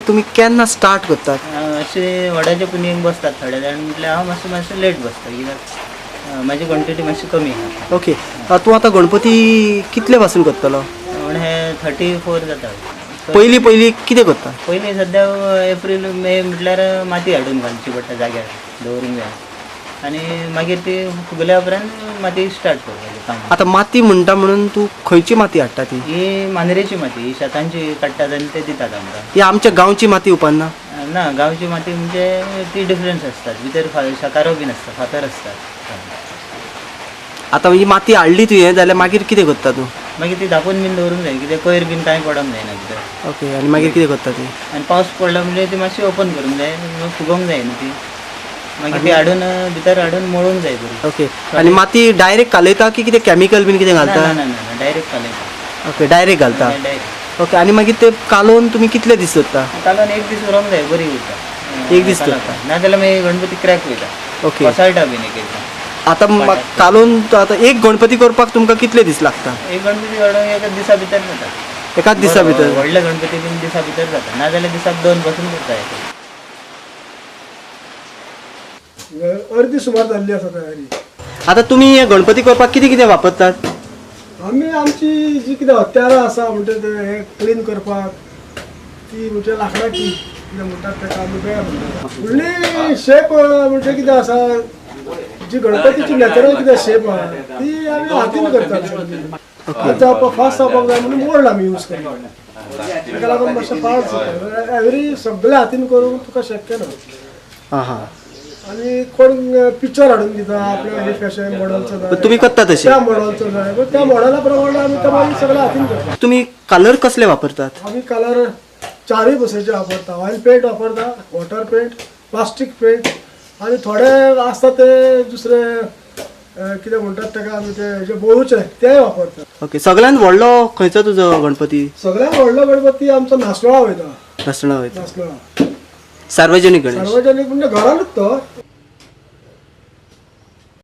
तुमी केन्ना स्टार्ट करतात? अशें वडाच्या पुनयेक बसतात थोडे जाण, म्हटल्यार हांव मातशें मातशें लेट बसता कित्याक म्हाजी क्वॉन्टिटी मातशी कमी आहा. ओके, तूं आतां गणपती कितले पासून करतलो? पूण हे 34 जाता. पयलीं पयलीं कितें करता? पयलीं सद्या एप्रील मे म्हटल्यार माती हाडून घालची पडटा, जाग्यार दवरूंक जाय आनी मागीर ती फुगल्या उपरांत माती स्टार्ट करपाचें काम. आतां माती म्हणटा म्हणून तूं खंयची माती हाडटा ती? ही मांद्रेची माती, ही शेतांची काडटात आनी ते दितात आमकां. ही आमच्या गांवची माती उपान्ना? ना, गांवची माती म्हणजे ती डिफरन्स आसतात, भितर शेकारो बीन आसता, फातर आसतात. आतां ही माती हाडली तुवें जाल्यार मागीर कितें करता तूं? मागीर ती धांपून बीन दवरूंक जाय, कित्याक कोयर बीन कांय पडोंक जायना भितर. ओके, आनी मागीर कितें करता ती? आनी पावस पडलो म्हणजे ती मातशी ओपन करूंक जाय, फुगोवंक जाय न्हू ती. मागीर ती हाडून भितर हाडून मळूंक जाय बरी. ओके, आनी माती डायरेक्ट कालयता की कितें केमिकल बीन कितें ना. घालता? ना ना ना, डायरेक्ट कालयता. ओके, डायरेक्ट घालता. डायरेक्ट. ओके, आनी मागीर ते कालोवन तुमी कितले दीस दवरता? कालोवन एक दीस उरोंक जाय, बरी उरता. एक दीस दवरता. नाजाल्यार मागीर गणपती क्रॅक वयता. ओके. कोसळटा बीन एक एकदां. आतां कालोवन आतां एक गणपती करपाक तुमकां कितले दीस लागता? एक गणपती हाडूंक एका दिसा भितर जाता. एकाच दिसा भितर? व्हडले गणपती बीन दिसा भितर जाता, नाजाल्यार दिसाक 2 पासून करता येता. अर्दी सुमार जाल्ली आसा तयारी. आतां तुमी हे गणपती करपाक कितें कितें वापरतात? आमी आमची जी कितें हत्यारां आसा म्हणजे ते हे क्लीन करपाक ती म्हणजे लांकडाची कितें म्हणटात ताका आमी बेळ म्हणटात. फुडली शेप म्हणजे कितें आसा जी गणपतीची नॅचरल कितें शेप आहा ती आमी हातीन करतात. आतां फास्ट जावपाक जाय म्हणून मोल्ड आमी यूज करता, ताका लागून मातशें फास्ट जाता. एवरी सगळें हातीन करूंक तुका शक्य ना. आं, आनी कोण पिक्चर हाडून दिता आपल्या हे फॅशन मॉडलचो जाय, तुमी करता तशें? त्या मॉडलचो जाय, त्या मॉडला प्रमाणे आमी ते मागीर सगळें हातीन करता. तुमी कलर कसले वापरतात? आमी कलर चारूय भशेचे वापरता. ऑयल पेंट वापरता, वॉटर पेंट, प्लास्टीक पेंट आनी थोडे आसता ते दुसरे कितें म्हणटात ताका आमी ते जे बोळूचे तेय वापरता. ओके, सगळ्यांत व्हडलो खंयचो तुजो गणपती? सगळ्यांत व्हडलो गणपती आमचो नासनोळा वयता. नासनोळा वयता. नासनोळा सार्वजनीक गणेश? सार्वजनीक म्हणजे घरानूच तो.